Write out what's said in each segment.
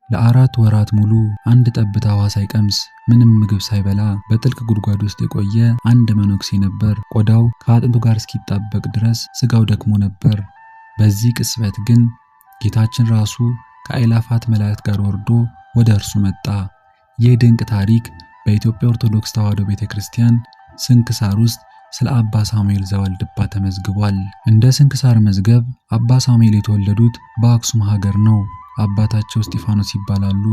ለ4 ወራት ሙሉ አንድ ጠብታ ውሃ ሳይቀምስ፣ ምንም ምግብ ሳይበላ በጥልቅ ጉድጓድ ውስጥ የቆየ አንድ መነኩሴ ነበር። ቆዳው ከአጥንቱ ጋር እስኪጣበቅ ድረስ ስጋው ደክሞ ነበር። በዚህ ቅጽበት ግን ጌታችን ራሱ ከአእላፋት መላእክት ጋር ወርዶ ወደ እርሱ መጣ። ይህ ድንቅ ታሪክ በኢትዮጵያ ኦርቶዶክስ ተዋሕዶ ቤተ ክርስቲያን ስንክሳር ውስጥ ስለ አባ ሳሙኤል ዘዋልድባ ተመዝግቧል። እንደ ስንክሳር መዝገብ አባ ሳሙኤል የተወለዱት በአክሱም ሀገር ነው። አባታቸው እስጢፋኖስ ይባላሉ።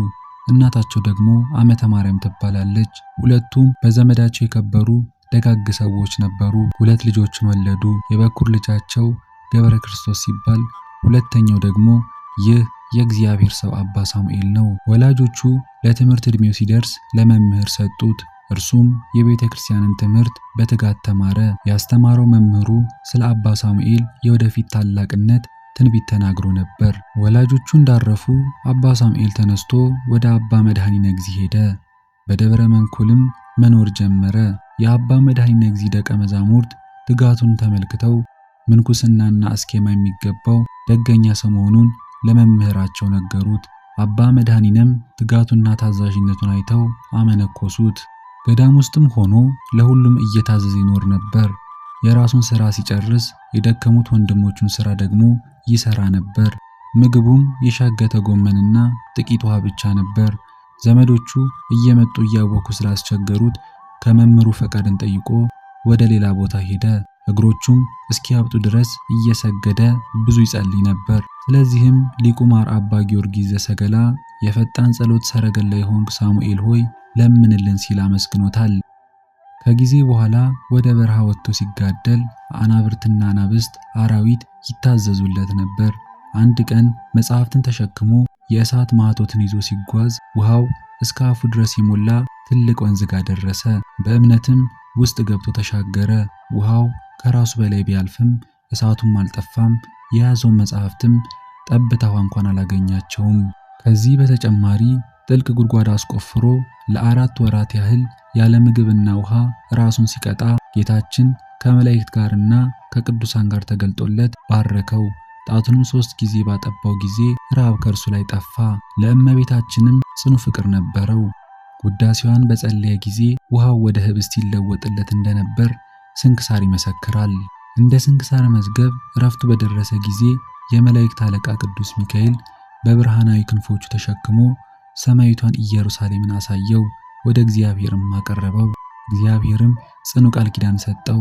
እናታቸው ደግሞ ዓመተ ማርያም ትባላለች። ሁለቱም በዘመዳቸው የከበሩ ደጋግ ሰዎች ነበሩ። ሁለት ልጆችን ወለዱ። የበኩር ልጃቸው ገብረ ክርስቶስ ሲባል፣ ሁለተኛው ደግሞ ይህ የእግዚአብሔር ሰው አባ ሳሙኤል ነው። ወላጆቹ ለትምህርት ዕድሜው ሲደርስ ለመምህር ሰጡት። እርሱም የቤተ ክርስቲያንን ትምህርት በትጋት ተማረ። ያስተማረው መምህሩ ስለ አባ ሳሙኤል የወደፊት ታላቅነት ትንቢት ተናግሮ ነበር። ወላጆቹ እንዳረፉ አባ ሳሙኤል ተነስቶ ወደ አባ መድኃኒነ እግዚእ ሄደ። በደብረ መንኩልም መኖር ጀመረ። የአባ መድኃኒነ እግዚእ ደቀ መዛሙርት ትጋቱን ተመልክተው ምንኩስናና አስኬማ የሚገባው ደገኛ ሰው መሆኑን ለመምህራቸው ነገሩት። አባ መድኃኒነም ትጋቱና ታዛዥነቱን አይተው አመነኮሱት። ገዳም ውስጥም ሆኖ ለሁሉም እየታዘዘ ይኖር ነበር። የራሱን ሥራ ሲጨርስ የደከሙት ወንድሞቹን ሥራ ደግሞ ይሰራ ነበር። ምግቡም የሻገተ ጎመንና ጥቂት ውሃ ብቻ ነበር። ዘመዶቹ እየመጡ እያወኩ ስላስቸገሩት ከመምህሩ ፈቃድን ጠይቆ ወደ ሌላ ቦታ ሄደ። እግሮቹም እስኪያብጡ ድረስ እየሰገደ ብዙ ይጸልይ ነበር። ስለዚህም ሊቁ ማር አባ ጊዮርጊስ ዘሰገላ የፈጣን ጸሎት ሰረገላ የሆንክ ሳሙኤል ሆይ ለምንልን ሲል አመስግኖታል። ከጊዜ በኋላ ወደ በረሃ ወጥቶ ሲጋደል አናብርትና አናብስት አራዊት ይታዘዙለት ነበር። አንድ ቀን መጽሐፍትን ተሸክሞ የእሳት ማኅቶትን ይዞ ሲጓዝ ውሃው እስከ አፉ ድረስ የሞላ ትልቅ ወንዝ ጋር ደረሰ። በእምነትም ውስጥ ገብቶ ተሻገረ። ውሃው ከራሱ በላይ ቢያልፍም እሳቱም አልጠፋም። የያዘውን መጽሐፍትም ጠብታ ውሃ እንኳን አላገኛቸውም። ከዚህ በተጨማሪ ጥልቅ ጉድጓድ አስቆፍሮ ለ4 ወራት ያህል ያለ ምግብና ውሃ ራሱን ሲቀጣ ጌታችን ከመላእክት ጋርና ከቅዱሳን ጋር ተገልጦለት ባረከው። ጣቱንም 3 ጊዜ ባጠባው ጊዜ ረሃብ ከእርሱ ላይ ጠፋ። ለእመቤታችንም ጽኑ ፍቅር ነበረው። ውዳሴዋን በጸለየ ጊዜ ውሃው ወደ ህብስት ይለወጥለት እንደነበር ስንክሳር ይመሰክራል። እንደ ስንክሳር መዝገብ እረፍቱ በደረሰ ጊዜ የመላእክት አለቃ ቅዱስ ሚካኤል በብርሃናዊ ክንፎቹ ተሸክሞ ሰማያዊቷን ኢየሩሳሌምን አሳየው፣ ወደ እግዚአብሔርም አቀረበው። እግዚአብሔርም ጽኑ ቃል ኪዳን ሰጠው።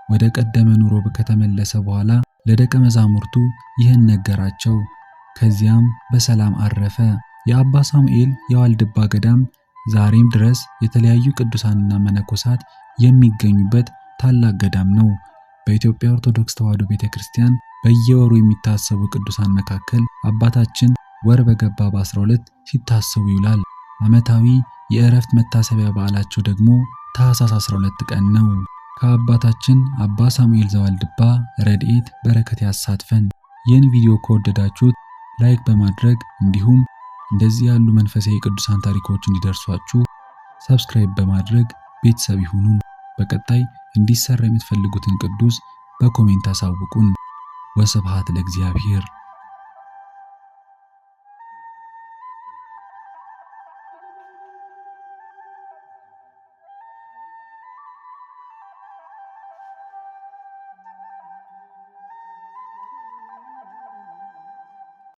ወደ ቀደመ ኑሮ ከተመለሰ በኋላ ለደቀ መዛሙርቱ ይህን ነገራቸው። ከዚያም በሰላም አረፈ። የአባ ሳሙኤል የዋልድባ ገዳም ዛሬም ድረስ የተለያዩ ቅዱሳንና መነኮሳት የሚገኙበት ታላቅ ገዳም ነው። በኢትዮጵያ ኦርቶዶክስ ተዋሕዶ ቤተክርስቲያን በየወሩ የሚታሰቡ ቅዱሳን መካከል አባታችን ወር በገባ በ12 ሲታሰቡ ይውላል። ዓመታዊ የእረፍት መታሰቢያ በዓላቸው ደግሞ ታኅሳስ 12 ቀን ነው። ከአባታችን አባ ሳሙኤል ዘዋልድባ ረድኤት በረከት ያሳትፈን። ይህን ቪዲዮ ከወደዳችሁት like በማድረግ እንዲሁም እንደዚህ ያሉ መንፈሳዊ ቅዱሳን ታሪኮች እንዲደርሷችሁ subscribe በማድረግ ቤተሰብ ይሁኑን። በቀጣይ እንዲሰራ የምትፈልጉትን ቅዱስ በ comment አሳውቁን። ወስብሐት ለእግዚአብሔር።